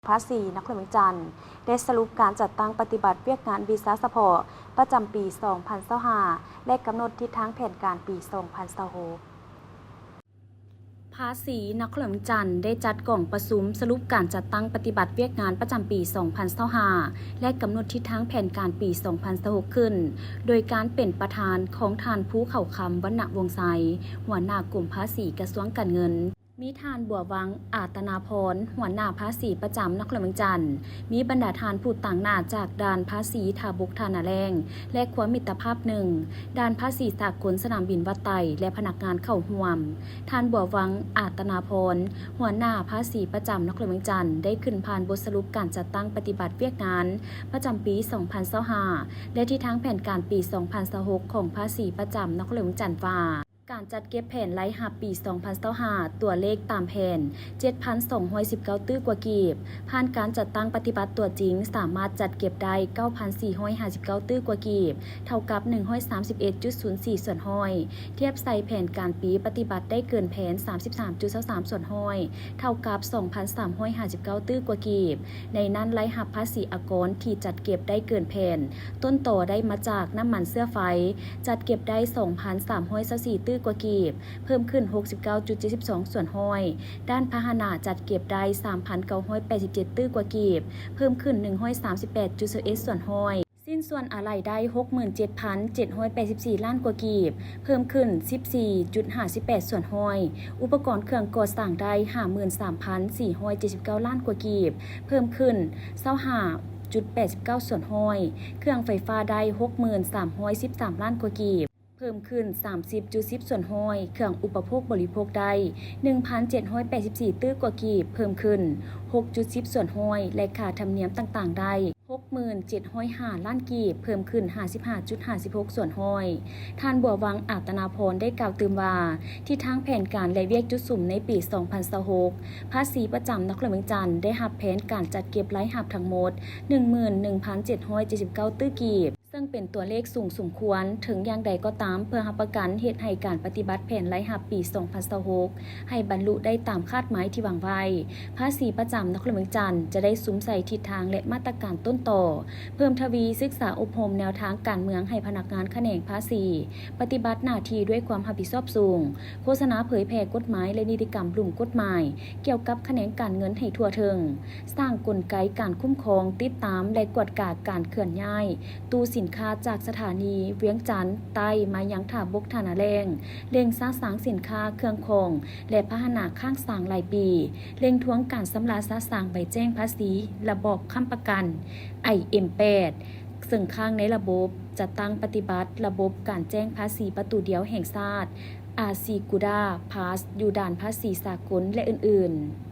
ພາສີນະຄອນຫຼວງວຽງຈັນ ໄດ້ສະຫຼຸບການຈັດຕັ້ງປະຕິບັດວຽກງານວີຊາສະເພາະປະຈຳປີສອງພັນຊາວຫ້າ ແລະ ກຳນົດທິດທາງແຜນການປີສອງພັນຊາວຫົກ. ພາສີນະຄອນຫຼວງວຽງຈັນ ໄດ້ຈັດກອງປະຊຸມສະຫຼຸບການຈັດຕັ້ງປະຕິບັດວຽກງານປະຈຳປີສອງພັນຊາວຫ້າ ແລະ ກຳນົດທິດທາງແຜນການປີສອງພັນຊາວຫົກ ຂຶ້ນ ໂດຍການເປັນປະທານຂອງທ່ານ ພູເຂົາຄຳ ວັນນະວົງໄຊ ຫົວໜ້າກົມພາສີ ກະຊວງການເງິນ, ມີທ່ານ ບົວວັງ ອາຕະນາພອນ ຫົວໜ້າພາສີປະຈຳນະຄອນຫຼວງວຽງຈັນ, ມີບັນດາທ່ານຜູ້ຕາງໜ້າຈາກດ່ານພາສີທ່າບົກທ່ານາແລ້ງ ແລະ ຂົວມິດຕະພາບໜຶ່ງ, ດ່ານພາສີສາກົນສະໜາມບິນວັດໄຕ ແລະ ພະນັກງານເຂົ້າຮ່ວມ. ທ່ານ ບົວວັງ ອາຕະນາພອນ ຫົວໜ້າພາສີປະຈຳນະຄອນຫຼວງວຽງຈັນ ໄດ້ຂຶ້ນຜ່ານບົດສະຫຼຸບການຈັດຕັ້ງປະຕິບັດວຽກງານປະຈຳປີສອງພັນຊາວຫ້າ ແລະ ທິດທາງແຜນການປີສອງພັນຊາວຫົກ ຂອງພາສີປະຈຳນະຄອນຫຼວງວຽງຈັນວ່າ, ການຈັດເກັບແຜນລາຍຮັບປີສອງພັນຊາວຫ້າ ຕົວເລກຕາມແຜນ ເຈັດພັນສອງຮ້ອຍສິບເກົ້າຕື້ກວ່າກີບ, ຜ່ານການຈັດຕັ້ງປະຕິບັດຕົວຈິງ ສາມາດຈັດເກັບໄດ້ ເກົ້າພັນສີ່ຮ້ອຍຫ້າສິບເກົ້າຕື້ກວ່າກີບ, ເທົ່າກັບ ໜຶ່ງຮ້ອຍສາມສິບເອັດຈຸດສູນສີ່ສ່ວນຮ້ອຍ, ທຽບໃສ່ແຜນການປີປະຕິບັດໄດ້ເກີນແຜນ ສາມສິບສາມຈຸດຊາວສາມສ່ວນຮ້ອຍ, ເທົ່າກັບ ສອງພັນສາມຮ້ອຍຫ້າສິບເກົ້າຕື້ກວ່າກີບ. ໃນນັ້ນ, ລາຍຮັບພາສີອາກອນທີ່ຈັດເກັບໄດ້ເກີນແຜນ ຕົ້ນຕໍໄດ້ມາຈາກນ້ຳມັນເຊື້ອໄຟ, ຈັດເກັບໄດ້ ສອງພັນສາມຮ້ອຍຊາວສີ່ຕື້ກວ່າກີບ, ເພີ່ມຂຶ້ນ ຫົກສິບເກົ້າຈຸດເຈັດສິບສອງສ່ວນຮ້ອຍ, ດ້ານພາຫະນະ ຈັດເກັບໄດ້ ສາມພັນເກົ້າຮ້ອຍແປດສິບເຈັດຕື້ກວ່າກີບ, ເພີ່ມຂຶ້ນ ໜຶ່ງຮ້ອຍສາມສິບແປດຈຸດຊາວເອັດສ່ວນຮ້ອຍ, ຊິ້ນສ່ວນອາໄຫຼ່ໄດ້ ຫົກໝື່ນເຈັດພັນເຈັດຮ້ອຍແປດສິບສີ່ລ້ານກວ່າກີບ, ເພີ່ມຂຶ້ນ ສິບສີ່ຈຸດຫ້າສິບແປດສ່ວນຮ້ອຍ, ອຸປະກອນເຄື່ອງກໍ່ສ້າງໄດ້ ຫ້າໝື່ນສາມພັນສີ່ຮ້ອຍເຈັດສິບເກົ້າລ້ານກວ່າກີບ, ເພີ່ມຂຶ້ນ ຊາວຫ້າຈຸດແປດສິບເກົ້າສ່ວນຮ້ອຍ, ເຄື່ອງໄຟຟ້າໄດ້ ຫົກໝື່ນສາມຮ້ອຍສິບສາມລ້ານກວ່າກີບ, ເພີ່ມຂຶ້ນ ສາມສິບຈຸດສິບສ່ວນຮ້ອຍ, ເຄື່ອງອຸປະໂພກບໍລິໂພກໄດ້ ໜຶ່ງພັນເຈັດຮ້ອຍແປດສິບສີ່ຕື້ກວ່າກີບ, ເພີ່ມຂຶ້ນ ຫົກຈຸດສິບສ່ວນຮ້ອຍ ແລະ ຄ່າທຳນຽມຕ່າງໆໄດ້ ຫົກໝື່ນເຈັດຮ້ອຍຫ້າລ້ານກີບ, ເພີ່ມຂຶ້ນ ຫ້າສິບຫ້າຈຸດຫ້າສິບຫົກສ່ວນຮ້ອຍ. ທ່ານ ບົວວັງ ອາດຕະນາພອນ ໄດ້ກ່າວຕື່ມວ່າ, ທິດທາງແຜນການ ແລະ ວຽກຈຸດສຸມໃນປີສອງພັນຊາວຫົກ ພາສີປະຈຳນະຄອນຫຼວງວຽງຈັນ ໄດ້ຮັບແຜນການຈັດເກັບລາຍຮັບທັງໝົດ ໜຶ່ງໝື່ນໜຶ່ງພັນເຈັດຮ້ອຍເຈັດສິບເກົ້າຕື້ກີບ, ເຊິ່ງເປັນຕົວເລກສູງສົມຄວນ. ເຖິງຢ່າງໃດກໍຕາມ, ເພື່ອຮັບປະກັນເຮັດໃຫ້ການປະຕິບັດແຜນລາຍຮັບປີສອງພັນຊາວຫົກ ໃຫ້ບັນລຸໄດ້ຕາມຄາດໝາຍທີ່ວາງໄວ້, ພາສີປະຈຳນະຄອນຫຼວງວຽງຈັນ ຈະໄດ້ສຸມໃສ່ທິດທາງ ແລະ ມາດຕະການຕົ້ນຕໍ, ເພີ່ມທະວີສຶກສາອົບຮົມແນວທາງການເມືອງໃຫ້ພະນັກງານຂະແໜງພາສີ ປະຕິບັດໜ້າທີ່ດ້ວຍຄວາມຮັບຜິດຊອບສູງ, ໂຄສະນາເຜີຍແຜ່ກົດໝາຍ ແລະ ນິຕິກຳລຸ່ມກົດໝາຍ ກ່ຽວກັບຂະແໜງການເງິນໃຫ້ທົ່ວເຖິງ, ສ້າງກົນໄກການຄຸ້ມຄອງ, ຕິດຕາມ ແລະ ກວດກາການເຄື່ອນຍ້າຍຕູ້ສິນຄ້າຈາກສະຖານີວຽງຈັນໃຕ້ມາຍັງທ່າບົກທ່ານາແລ້ງ, ເລັ່ງສະສາງສິນຄ້າ, ເຄື່ອງຂອງ ແລະ ພາຫະນະຄ້າງສາງຫຼາຍປີ, ເລັ່ງທວງການຊຳລະສະສາງໃບແຈ້ງພາສີລະບອບຄ້ຳປະກັນ ໄອເອັມແປດ ເຊິ່ງຄ້າງໃນລະບົບ, ຈັດຕັ້ງປະຕິບັດລະບົບການແຈ້ງພາສີປະຕູດຽວແຫ່ງຊາດ ອາຊີກູດາ ພາສ ຢູ່ດ່ານພາສີສາກົນ ແລະ ອື່ນໆ.